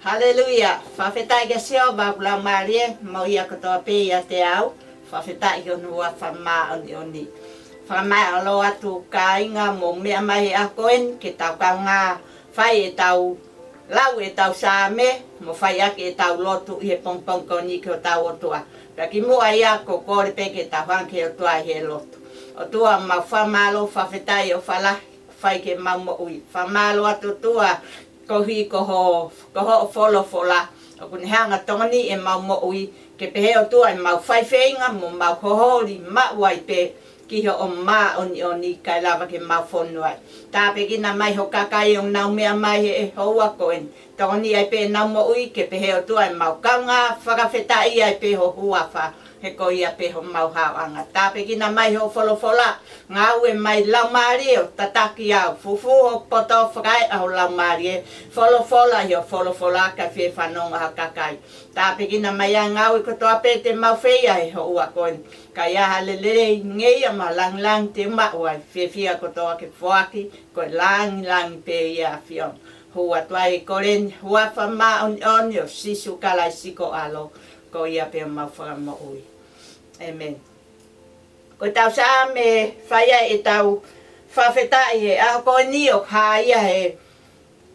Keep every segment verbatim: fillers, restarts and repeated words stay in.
Haleluia. Fakafetaʻi kia Sihova ʻoku laumālie, mo ia kotoa pē ʻiate au. Fakafetaʻi ki hono huafa māʻoniʻoni. Fakamālō atu kāinga mou meʻa mai he ʻaho ko eni ke tau kaungā fai ʻetau lau ʻetau Saame, mo fai ʻaki ʻetau lotu ʻi he pongipongi ko eni ki hotau ʻOtua. Pea kimuʻa ia ʻoku ou kole pē ke tau hanga ki he ʻOtua ʻi he lotu. ʻOtua, mau fakamālō, fakafetaʻi ʻofa lahi ʻoku fai ki heʻemau moʻui. Fakamālō atu ʻOtua, koeʻuhi ko ho, ko hoʻo folofola ʻoku ne hanga ʻo tokoniʻi ʻemau moʻui, ke pehē ʻOtua ʻemau fai feinga mo mau hoholi maʻu ai pē ki hoʻo māʻoniʻoni kae lava ke mau fonu ai. Tāpuekina mai ho kakai ʻoku nau meʻa mai he houa ko eni. Tokoniʻi ai pē ʻenau moʻui ke pehē ʻOtua ʻemau kaungā fakafetaʻi ai pē ho huafa, he ko ia pē homau haoʻanga. Tāpuekina mai hoʻo folofola, ngāue mai Laumālie ʻo tataki au, fufū hoku poto, fakaeʻa ho Laumālie, folofola ʻi hoʻo folofola kae fie fanongo ha kakai. Tāpuekina mai ʻa e ngāue kotoa pē te mau fai ʻi he houa ko eni. Ka ʻi ai ha lelei, ngeia mo e lāngilangi te u maʻu ai, fiefia kotoa ke foaki, ko e lāngilangi pē ia ʻa e ʻAfiona. Hū atu ai e kole ni, huafa māʻoniʻoni ʻo Sīsū Kalaisi ko ho ʻAlo, ko ia pē homau Fakamoʻui. ʻĒmeni. Ko ʻetau Saame fai ai ʻetau fakafetaʻi he ʻaho ko eni ʻoku hā ia he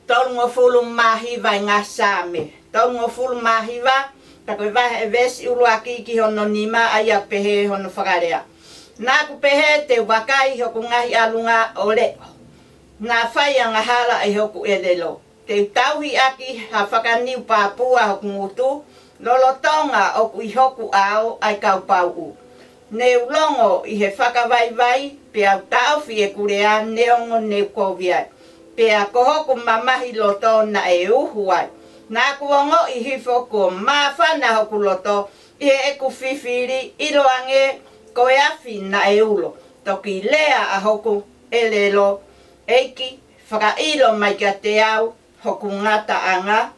tolungofulu mā hiva ʻi he ngaahi Saame. Tolungofulu mā hiva, tā ko e vahe, veesi ʻuluaki ki hono nima, ʻa ia ʻoku pehē hono fakalea: Naʻa ku pehē te u vakai hoku ngaahi ʻalunga ʻo leʻo, naʻa fai angahala ʻe hoku ʻelelo. Te u tauhi ʻaki ha fakaniu pāpū ʻa hoku ngutu, lolotonga ʻoku ʻi hoku ʻao ʻa e kau pauʻu. Ne u longo ʻi he fakavaivai, pea u taʻofi ʻeku lea, neongo ne u kovi ai. Pea ko hoku mamahi loto naʻe uhu ai. Naʻa ku ongoʻi hifo kuo māfana hoku loto ʻi heʻeku fifili, ʻiloange ko e afi naʻe ulo. Toki lea ʻa hoku ʻelelo, ʻEiki, fakaʻilo mai kiate au hoku ngataʻanga,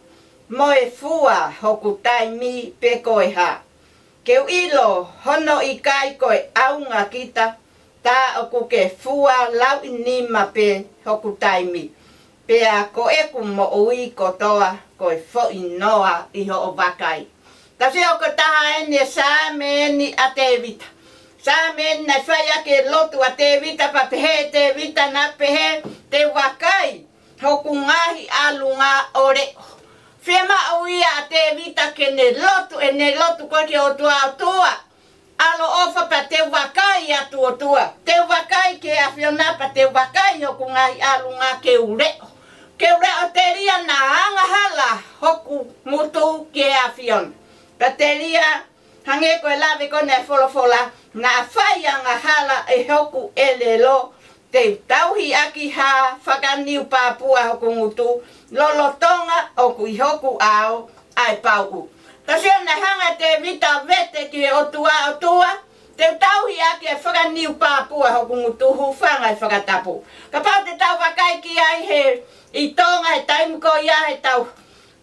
mo e fua hoku taimi pe ko e hā. Ke u ʻilo hono ʻikai ko e ʻaunga kita, tā ʻoku ke fua lauʻi nima pē hoku taimi. Pea ko ʻeku moʻui kotoa ko e foʻi noa ʻi hoʻo vakai. Tau sio ko e taha eni e Saame eni ʻa Tēvita. Saame eni naʻe fai ʻaki e lotu ʻa Tēvita, pea pehē ʻe Tēvita naʻa pehē, te u vakai hoku ngaahi ʻalunga ʻo leʻo. Fiemaʻu ia ʻa Tēvita ke ne lotu, ʻene lotu ko ē ki he ʻOtua, ʻOtua, ʻaloʻofa pea te u vakai atu ʻOtua. Te u vakai ki he ʻAfiona pea te u vakai hoku ngaahi ʻalunga ke u leʻo. Ke u leʻo telia naʻa angahala hoku ngutu ki he ʻAfiona. Pea telia hangē ko e lave ko ē ʻa e folofola, naʻa fai angahala ʻe hoku ʻelelo, te u tauhi ʻaki ha fakaniu pāpū ʻa hoku ngutu, lolotonga ʻoku ʻi hoku ʻao ʻa e pauʻu. Tau sio naʻe hanga ʻe Tēvita ʻo vete ki he ʻOtua, ʻOtua, te u tauhi ʻaki e fakaniu pāpū ʻa hoku ngutu, hūfanga he fakatapu. Kapau te tau vakai ki ai he ʻi Tonga he taimi ko ia heʻetau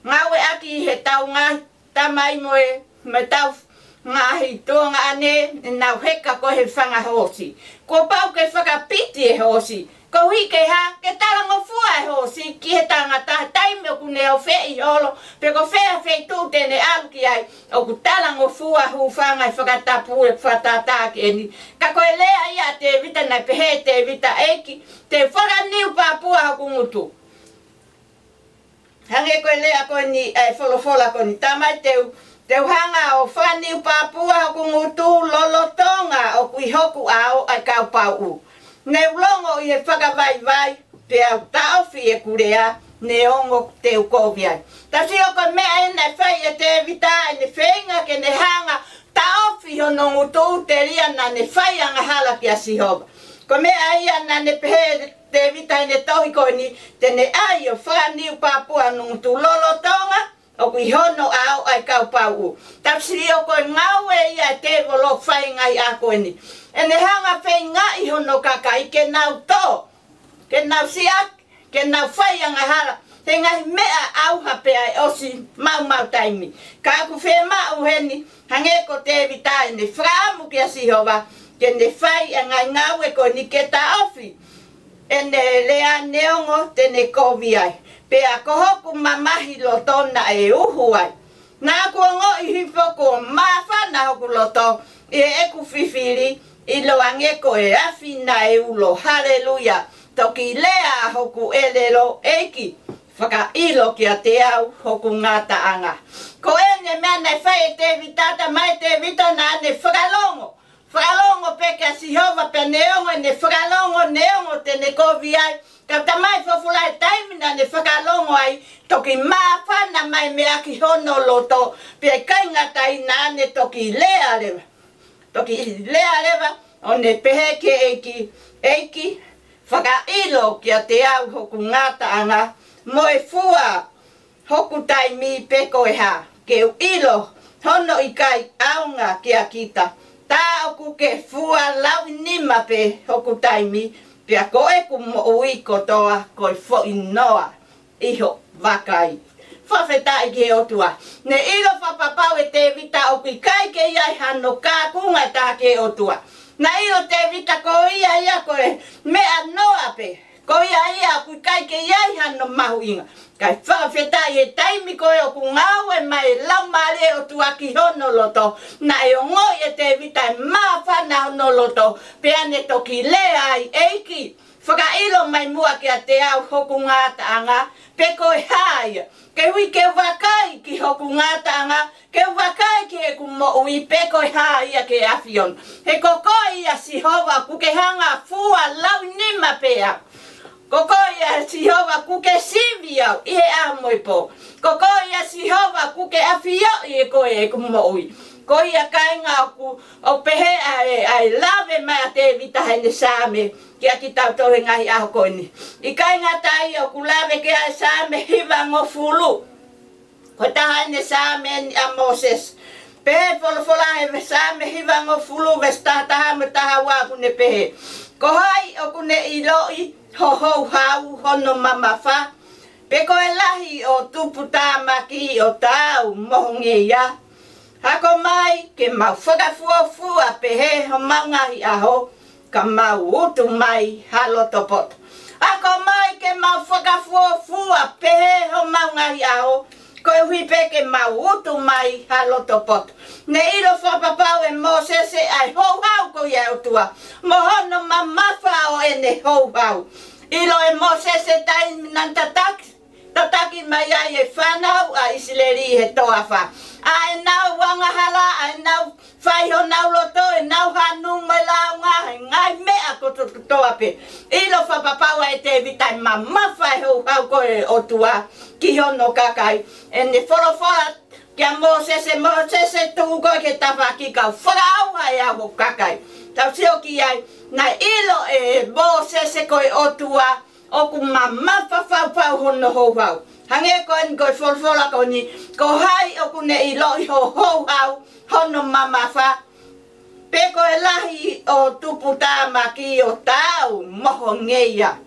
ngāueʻaki heʻetau ngaahi tamai mo e, mo ʻetau ngaahi tuongaʻane, ʻenau heka ko ē he fanga hoosi. Kuo pau ke fakapiti e hoosi, koeʻuhi ke hā? Ke talangofua e hoosi ki he tangata he taimi ʻoku ne ʻofeʻi holo, pe ko fē ha feituʻu te ne ʻalu ki ai, ʻoku talangofua, hūfanga he fakatapu e fakatātā ki heni. Ka ko e lea ia ʻa Tēvita, naʻe pehē ʻe Tēvita, ʻEiki, te u fakaniu pāpū ʻa hoku ngutu. Hangē ko e lea ko eni ʻa e folofola ko eni, tamai, te u, te u hanga ʻo fakaniu pāpū ʻa hoku ngutu, lolotonga ʻoku ʻi hoku ʻao ʻa e kau pauʻu. Ne u longo ʻi he fakavaivai, pea u taʻofi ʻeku lea, neongo te u kovi ai. Tau sio ko e meʻa eni naʻe fai ʻe Tēvita, ʻene feinga ke ne hanga ʻo taʻofi hono ngutu telia naʻa ne fai angahala kia Sihova. Ko e meʻa ia naʻa ne pehē Tēvita ʻi heʻene tohi ko eni, te ne ʻai ʻo fakaniu pāpū ʻa hono ngutu, lolotonga ʻoku ʻi hono ʻao ʻa e kau pauʻu. Tau sio ko e ngāue ia ʻa e tēvolo ʻoku fai he ngaahi ʻaho ko eni. ʻEne hanga ʻo feingaʻi hono kakai ke nau tō, ke nau siʻaki, ke nau fai angahala he ngaahi meʻa ʻauha pea ʻe ʻosi maumau taimi. Ka ʻoku fiemaʻu heni, hangē ko Tēvita ʻi heʻene fakaʻamu kia Sihova, ke ne fai e ngaahi ngāue ko eni ke taʻofi ʻene lea neongo te ne kovi ai. pea ko hoku mamahi loto naʻe uhu ai. Naʻa ku ongoʻi hifo kuo māfana hoku loto ʻi heʻeku fifili, ʻiloange ko e afi naʻe ulo. Haleluia. Toki lea ʻa hoku ʻelelo, ʻEiki, fakaʻilo kiate au hoku ngataʻanga. Ko ʻene meʻa naʻe fai ʻe Tēvita, talamai ʻe Tēvita naʻa ne fakalongo. Fakalongo pē kia Sihova pea neongo ʻene fakalongo, neongo te ne kovi ai. Ka talamai ʻe he folofola he taimi naʻa ne fakalongo ai, toki māfana mai e meʻa ki hono loto, pea ʻikai ngata ai naʻa ne toki lea leva. Toki lea leva, ʻo ne pehē ki he ʻEiki, ʻEiki, fakaʻilo kiate au hoku ngataʻanga, mo e fua hoku taimi pe ko e hā, ke u ʻilo hono ʻikai ʻaonga kia kita. Tā ʻoku ke fua lauʻi nima pē hoku taimi, pea ko ʻeku moʻui kotoa ko e foʻi noa ʻi ho vakai. Fakafetaʻi ki he ʻOtua. Ne ʻilo fakapapau ʻe Tēvita ʻoku ʻikai ke ʻi ai hano kaunga ʻe taha ki he ʻOtua. Naʻe ʻilo ʻe Tēvita ko ia ia ko e meʻa noa pē. Ko ia ia ʻoku ʻikai ke ʻi ai hano mahuʻinga. Kae fakafetaʻi he taimi ko ē ʻoku ngāue mai e Laumālie ʻo e ʻOtua ki hono loto, naʻe ongoʻi ʻe Tēvita e māfana hono loto, pea ne toki lea ai, ʻEiki, fakaʻilo mai muʻa kiate au hoku ngataʻanga, pe ko e hā ia. Koeʻuhi ke u vakai ki hoku ngataʻanga, ke u vakai ki heʻeku moʻui pe ko e hā ia ki he ʻAfiona. He ko koe ia Sihova ʻoku ke hanga ʻo fua lauʻi nima pē au. Ko koe ia Sihova ʻoku ke sivi au ʻi he ʻaho mo e pō. Ko koe ia Sihova ʻoku ke ʻafioʻi ʻe koe ʻeku moʻui. Ko ia kāinga ʻoku, ʻoku pehē ʻa e, ʻa e lave mai ʻa Tēvita heʻene Saame kia kitautolu he ngaahi ʻaho ko eni. ʻIkai ngata ai ʻoku lave ki ai e Saame hivangofulu. Ko e taha eni e Saame ʻa Mōsese. Pehē folofola he Saame hivangofulu veesi taha taha mo e taha ua ʻoku ne pehē, Ko hai ʻoku ne ʻiloʻi ho houhau hono mamafa, pe ko e lahi ʻo tuputāmaki ʻo taau mo ho ngeia? Ako mai ke mau fakafuofua pehē homau ngaahi ʻaho, ka mau utu mai ha loto poto. Ako mai ke mau fakafuofua pehē homau ngaahi ʻaho, koeʻuhi pē ke mau utu mai ha loto poto. Ne ʻilo fakapapau ʻe Mōsese ʻa e houhau ko ia ʻa e ʻOtua, mo hono mamafa ʻo ʻene houhau. ʻIlo ʻe Mōsese taimi naʻa ne tataki tataki mai ai e fānau ʻa ʻIsileli he toafa. ʻA ʻenau angahala, ʻa ʻenau fai honau loto, ʻenau hanu mo e lāunga, he ngaahi meʻa kotoa pē. ʻIlo fakapapau ʻe Tēvita e mamafa e houhau ko ē ʻa e ʻOtua ki hono kakai. ʻEne folofola kia Mōsese, Mōsese, tuʻu koe ki he tafaʻaki kau fakaʻauha ʻe au hoku kakai. Tau sio ki ai, naʻe ʻilo ʻe Mōsese ko e ʻOtua ʻoku mamafa fau hono houhau. Hangē ko eni ko e folofola ko eni, ko hai ʻoku ne ʻiloʻi ho houhau hono mamafa, pe ko e lahi ʻo tuputāmaki ʻo taau mo ho ngeia?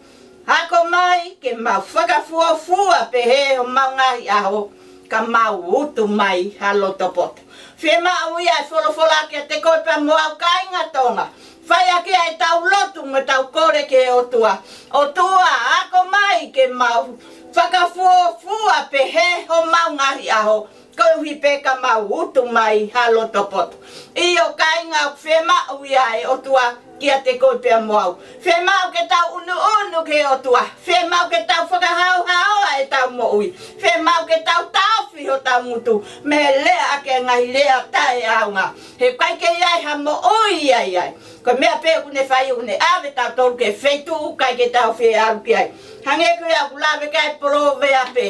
Ako mai ke mau fakafuofua pehē homau ngaahi ʻaho, ka mau utu mai ha loto poto. Fiemaʻu ia e folofola kiate koe pea mo au kāinga Tonga. Fai ʻaki ʻa ʻetau lotu mo ʻetau kole ki he ʻOtua. ʻOtua, ako mai ke mau fakafuofua pehē homau ngaahi ʻaho, koeʻuhi pē ka mau utu mai ha loto poto. ʻIo kāinga, ʻoku fiemaʻu ia e ʻOtua kiate koe pea mo au. Fiemaʻu ke tau ʻunuʻunu ki he ʻOtua. Fiemaʻu ke tau fakahaohaoa ʻetau moʻui. Fiemaʻu ke tau taofi hotau ngutu mei he lea ʻaki e ngaahi lea taʻeʻaonga. He ʻikai ke ʻi ai ha moʻui ia ʻi ai. Ko e meʻa pē ʻoku ne fai ʻoku ne ʻave tautolu ki he feituʻu ʻikai ke tau fie ʻalu ki ai. Hangē ko ia ʻoku lave ki ai e Palōveape.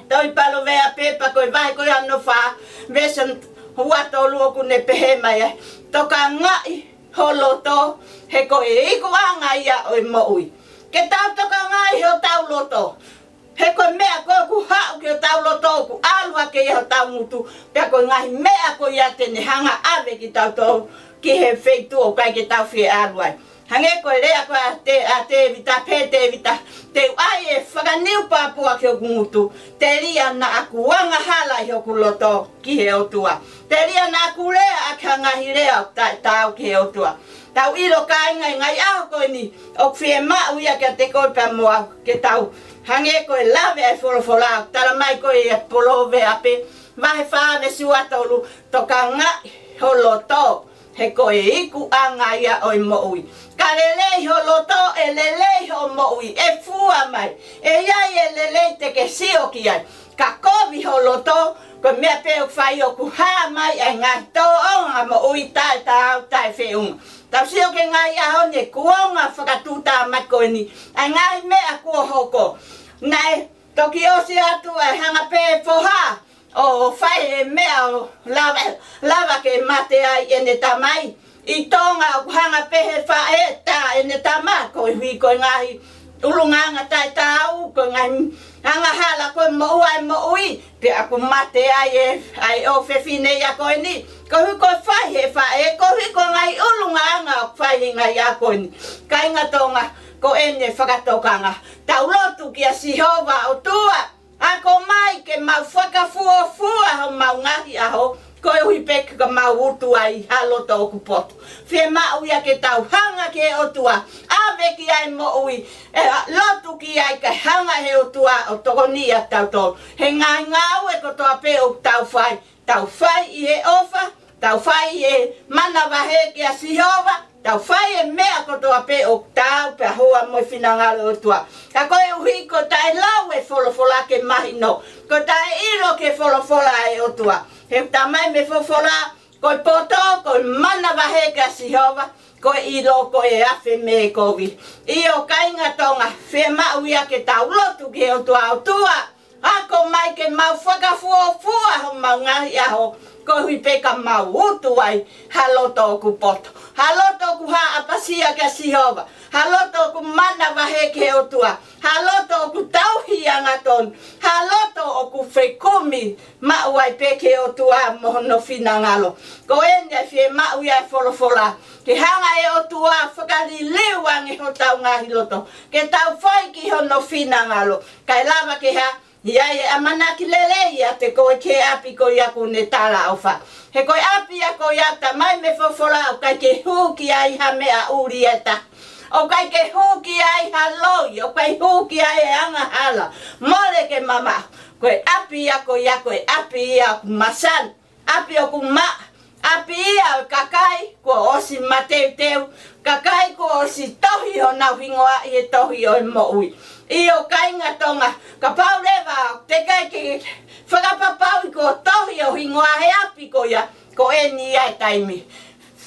Tohi Palōveape pea ko e vahe ko ia hono fā, veesi ua tolu ʻoku ne pehē mai ai, Tokangaʻi ho loto, he ko e ikuʻanga ia ʻo e moʻui. Ke tau tokangaʻi hotau loto. He ko e meʻa ko ē ʻoku haʻu ki hotau loto ʻoku ʻalu hake ia hotau ngutu, pea ko e ngaahi meʻa ko ia te ne hanga ʻave kitautolu ki he feituʻu ʻoku ʻikai ke tau fie ʻalu ai. Hangē ko e lea ko ē ʻa Tē-, ʻa Tēvita, pehē ʻe Tēvita, te u ʻai e fakaniu pāpua ki hoku ngutu, telia naʻa ku angahala ʻi hoku loto ki he ʻOtua. Telia naʻa ku lea ʻaki ha ngaahi lea ʻoku taʻetaau ki he ʻOtua. Tau ʻilo kāinga, ʻi he ngaahi ʻaho ko eni, ʻoku fiemaʻu ia kiate koe pea mo au ke tau, hangē ko e lave ʻa e folofola, ʻoku talamai ko ē ʻi he Poloveape vahe fā veesi ua tolu, tokangaʻi ho loto, he ko e ikuʻanga ia ʻo e moʻui. Ka lelei ho loto, ʻe lelei hoʻo moʻui, ʻe fua mai, ʻe ʻi ai e lelei te ke sio ki ai. Ka kovi ho loto, ko e meʻa pē ʻoku fai ʻoku hā mai ʻa e ngaahi tōʻonga moʻui taʻetaau, taʻefeʻunga. Tau sio ki he ngaahi ʻaho ni, kuonga fakatuʻutāmaki ko eni, ʻa e ngaahi meʻa kuo hoko. Naʻe toki ʻosi atu ʻa e hanga pē foha ʻo fai e meʻa ʻo lava, lava ke mate ai ʻene tamai. ʻI Tonga ʻoku hanga pē he faʻē ʻo tā ʻene tama, koeʻuhi ko e ngaahi ʻulungaanga taʻetaau, ko e ngaahi angahala ko ē moʻua e moʻui, pea ʻoku mate ai e, ʻa e ʻofefine ia ko eni. Koeʻuhi ko e fai he faʻē, koeʻuhi ko e ngaahi ʻulungaanga ʻoku fai he ngaahi ʻaho ko eni. Kāinga Tonga, ko eni e fakatokanga. Tau lotu kia Sihova, ʻOtua, ako mai ke mau fakafuofua homau ngaahi ʻaho, koeʻuhi pē ke mau utu ai ha loto ʻoku poto. Fiemaʻu ia ke tau hanga ki he ʻOtua, ʻave ki ai moʻui, ʻe lotu ki ai kae hanga he ʻOtua ʻo tokoniʻi ʻa tautolu. He ngaahi ngāue kotoa pē ʻoku tau fai, tau fai ʻi he ʻofa, tau fai ʻi he manavahē kia Sihova, tau fai e meʻa kotoa pē ʻoku taau pea hoa mo e finangalo ʻo e ʻOtua. Ka koeʻuhi ko e taʻelau e folofola ke mahino, ko e taʻeʻilo ki he folofola ʻa e ʻOtua. He talamai mei he folofola, ko e poto, ko e manavahē kia Sihova, ko e ʻilo, ko e afe mei he kovi. ʻIo kāinga Tonga, fiemaʻu ia ke tau lotu ki he ʻOtua, ʻOtua, ako mai ke mau fakafuofua homau ngaahi ʻaho, koeʻuhi pē ka mau utu ai ha loto ʻoku poto, ha loto ʻoku haʻapasia kia Sihova, ha loto ʻoku manavahē ki he ʻOtua, ha loto ʻoku tauhi angatonu, ha loto ʻoku fekumi maʻu ai pē ki he ʻOtua mo hono finangalo. Ko eni ʻa e fiemaʻu ia e folofola, ke hanga e ʻOtua fakaliliu ange hotau ngaahi loto, ke tau fai ki hono finangalo, kae lava ke hā, ʻi ai e ʻamanaki lelei ʻiate koe ki he ʻapi ko ia kuo ne talaʻofa. He ko e ʻapi ia ko ia, talamai mei he folofola, ʻoku ʻikai ke hū ki ai ha meʻa ʻuli ʻe taha. ʻOku ʻikai ke hū ki ai ha loi, ʻoku ʻikai hū ki ai e angahala. Mole ke mamaʻo. Ko e ʻapi ia ko ia, ko e ʻapi ia ʻoku masani, ʻapi ʻoku maʻa, ʻapi ia ʻo e kakai kuo ʻosi mateuteu, kakai kuo ʻosi tohi honau hingoa ʻi he tohi ʻo e moʻui. ʻIo kāinga Tonga, kapau leva ʻoku teʻeki ai ke fakapapauʻi kuo tohi ho hingoa he ʻapi ko ia, ko eni ia e taimi.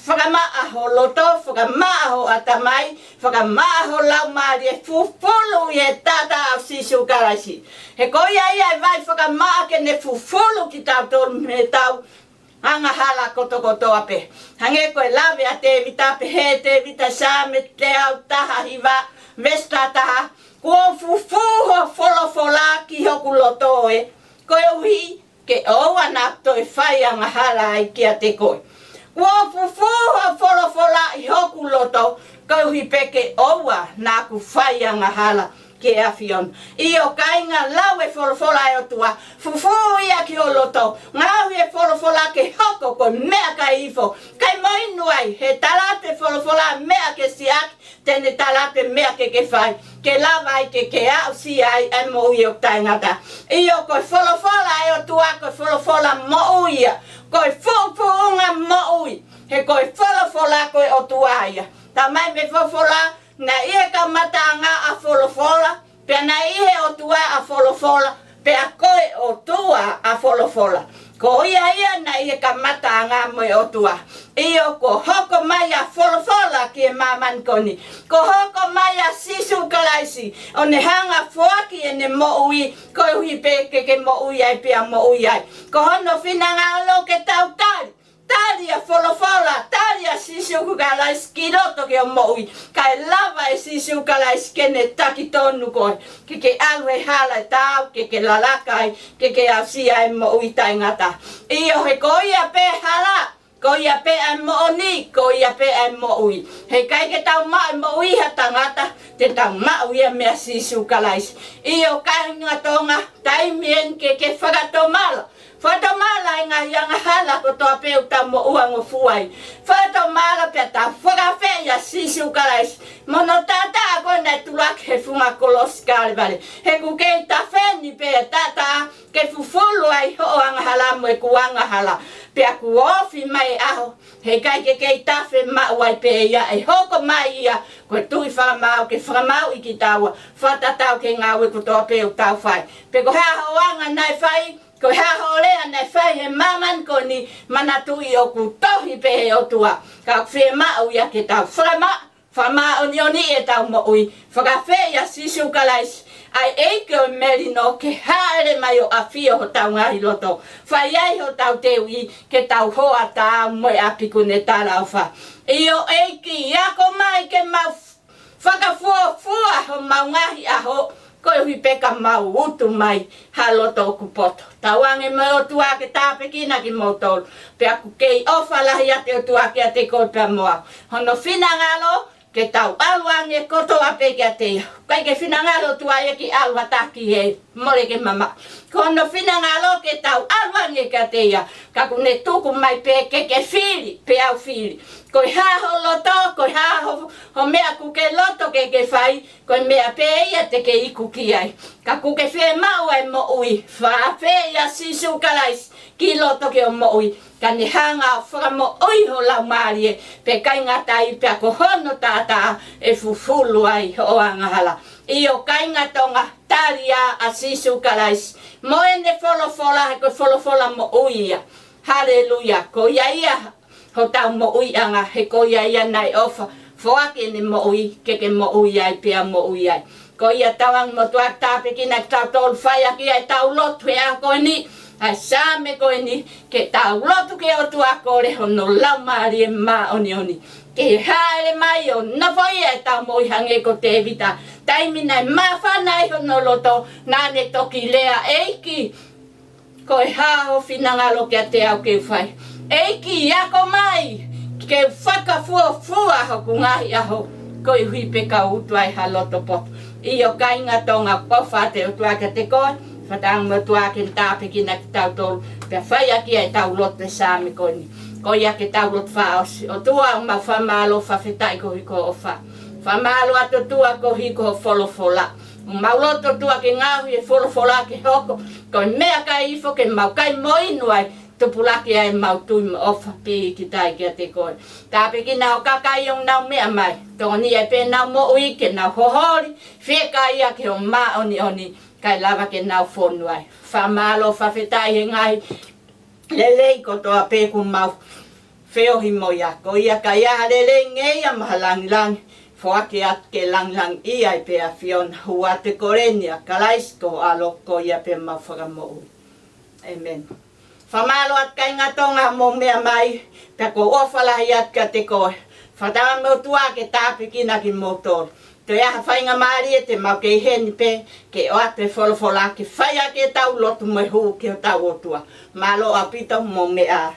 Fakamaʻa ho loto, fakamaʻa ho ʻatamai, fakamaʻa ho laumālie, fufulu ʻi he taʻataʻa ʻo Sīsū Kalaisi. He ko ia ia ʻe vai fakamaʻa ke ne fufulu kitautolu mei heʻetau angahala kotokotoa pē. Hangē ko e lave ʻa Tēvita, pehē ʻe Tēvita, Saame teau taha hiva, veesi taha taha, Kuo u fufū ho folofola ki hoku loto ē, koeʻuhi ke ʻoua naʻa toe fai angahala ai kiate koe. Kuo u fufū ho folofola ʻi hoku loto, koeʻuhi pē ke ʻoua naʻa ku fai angahala ki he ʻAfiona. ʻIo kāinga, lau e folofola ʻa e ʻOtua, fufū ia ki ho loto, ngaohi e folofola ke hoko ko e meʻakai ifo, kae mo inu ai, he tala atu e folofola meʻa ke siʻaki, te ne tala atu e meʻa ke ke fai, ke lava ai ke ke aʻusia ai ʻa e moʻui ʻoku taʻengata. ʻIo, ko e folofola ʻa e ʻOtua, ko e folofola moʻui ia, ko e fuʻufuʻunga moʻui, he ko e folofola ko e ʻOtua ia. Talamai mei he folofola, naʻe ʻi he kamataʻanga ʻa Folofola, pea naʻe ʻi he ʻOtua ʻa Folofola, pea ko e ʻOtua ʻa Folofola. Ko ia ia naʻe ʻi he kamataʻanga mo e ʻOtua. ʻIo, kuo hoko mai ʻa Folofola ki he māmani ko eni. Kuo hoko mai ʻa Sīsū Kalaisi, ʻo ne hanga foaki ʻene moʻui, koeʻuhi pē ke ke moʻui ai pea moʻui ai. Ko hono finangalo ke tau tali, tali ʻa Folofola, tali ʻa Sīsū Kalaisi ki loto ki hoʻo moʻui, kae lava ʻe Sīsū Kalaisi ke ne taki tonu koe, ke ke ʻalu he hala ʻe taau, ke ke lalaka ai, ke ke aʻusia e moʻui taʻengata. ʻIo, he ko ia pē hala, Ko ia pē ʻa e moʻoni, ko ia pē ʻa e moʻui. Heʻikai ke tau maʻu e moʻui ha tangata, te tau maʻu ia meia Sīsū Kalaisi. ʻIo kāinga Tonga, taimi eni ke ke fakatomala. Fakatomala e ngaahi angahala kotoa pē ʻoku tau moʻua ngofua ai. Fakatomala pea tau fakaafeʻi ʻa Sīsū Kalaisi mo hono taʻataʻa ko ē naʻe tuluaki he funga kolosi Kalevale. He ʻoku kei tafe ni pē taʻataʻa ke fufulu ai hoʻo angahala mo ʻeku angahala. Pea kuo ofi mai e ʻaho, heʻikai ke kei tafe, maʻu ai pē ia, ʻe hoko mai ia ko e Tuʻi fakamaau ke fakamāuʻi kitaua, fakatatau ki he ngāue kotoa pē ʻoku tau fai. Pe ko e hā hoʻo anga naʻe fai, ko e hā hoʻo lea naʻe fai he māmani ko eni, manatuʻi ʻoku tohi pē ʻe he ʻOtua. Ka ʻoku fiemaʻu ia ke tau fakamaʻa fakamāʻoniʻoniʻi ʻetau moʻui, fakaafeʻi ʻa Sīsū Kalaisi, ʻa e ʻEiki ʻo e melino, ke hāʻele mai ʻo ʻafio hotau ngaahi loto, fai ai hotau teuʻi ke tau hoa taau mo e ʻapi kuo ne talaʻofa. ʻIo ʻEiki, ako mai ke mau fakafuofua homau ngaahi ʻaho, koeʻuhi pē ka mau utu mai ha loto ʻoku poto. Tauange mo e ʻOtua ke tāpuekina kimoutolu. Pea ʻoku kei ʻofa lahi atu e ʻOtua kiate koe pea mo au. Hono finangalo ke tau ʻalu ange kotoa pē kiate ia. ʻIkai ke finangalo e ʻOtua ia ke ʻalu ha taha ki heli, mole ke mamaʻo. Ko hono finangalo ke tau ʻalu ange kiate ia. Ka ʻoku ne tuku mai pē ke ke fili, pea u fili. Ko e hā ho loto, ko e hā ho, ho meʻa ʻoku ke loto ke ke fai, ko e meʻa pē ia te ke iku ki ai. Ka ʻoku ke fiemaʻu ʻa e moʻui, fakaafeʻi ʻa Sīsū Kalaisi ki loto ki hoʻo moʻui, ka ne hanga ʻo fakamoʻui ho laumālie, pea ʻikai ngata ai pea ko hono taʻataʻa ʻe fufulu ai hoʻo angahala. ʻIo kāinga Tonga, tali ā ʻa Sīsū Kalaisi mo ʻene folofola, he ko e folofola moʻui ia. Haleluia. Ko ia ia hotau moʻuiʻanga, he ko ia ia naʻe ʻofa, foaki ʻene moʻui ke ke moʻui ai pea moʻui ai. Ko ia tauange mo e ʻOtua ke tāpuekina kitautolu, fai ʻaki ʻetau lotu he ʻaho ko eni, ʻa e Saame ko eni, ke tau lotu ki he ʻOtua, kole hono Laumālie Māʻoniʻoni ke hāʻele mai ʻo nofoʻia ʻetau moʻui hangē ko Tēvita. Taimi naʻe māfana ai hono loto, naʻa ne toki lea, ʻEiki, ko e hā ho finangalo kiate au ke u fai? ʻEiki, ako mai ke u fakafuofua hoku ngaahi ʻaho, koeʻuhi pē ka u utu ai ha loto poto. ʻIo kāinga Tonga, ʻofa atu e ʻOtua kiate koe, fakatauange mo e ʻOtua ke ne tāpuekina kitautolu, pea fai ʻaki ʻetau lotu e Saame ko eni. Ko ia ke tau lotu fakaʻosi. ʻOtua, ʻoku mau fakamālō fakafetaʻi koeʻuhi ko hoʻo ʻofa. Fakamālō atu ʻOtua koeʻuhi ko hoʻo folofola. ʻOku mau lotu ʻOtua ke ngaohi e folofola ke hoko ko e meʻakai ifo ke mau kai mo inu ai, tupulaki ai ʻemau tui mo e ʻofa pīkitai kiate koe. Tāpuekina ho kakai ʻoku nau meʻa mai. Tokoniʻi ai pē ʻenau moʻui ke nau hoholi, fiekaia ki hoʻo māʻoniʻoni, kae lava ke nau fonu ai. Fakamālō fakafetaʻi he ngaahi lelei kotoa pē ʻoku mau feohi mo ia. Ko ia ka ʻi ai ha lelei, ngeia mo ha lāngilangi, foaki atu ke lāngilangiʻia ai pē ʻa e ʻAfiona. Hū atu e kole ni ʻia Kalaisi ko ho ʻAlo, ko ia pē homau Fakamoʻui. ʻĒmeni. Fakamālō atu kāinga Tonga hoʻomou meʻa mai, pea ʻoku ou ʻofa lahi atu kiate koe. Fakatauange mo e ʻOtua ke tāpuekina kimoutolu. Toe ʻi ai ha faingamālie te mau kei ʻi heni pē ke ʻoatu e folofola ke fai ʻaki ʻetau lotu mo e hū ki hotau ʻOtua. Mālō ʻaupito, mou meʻa ā.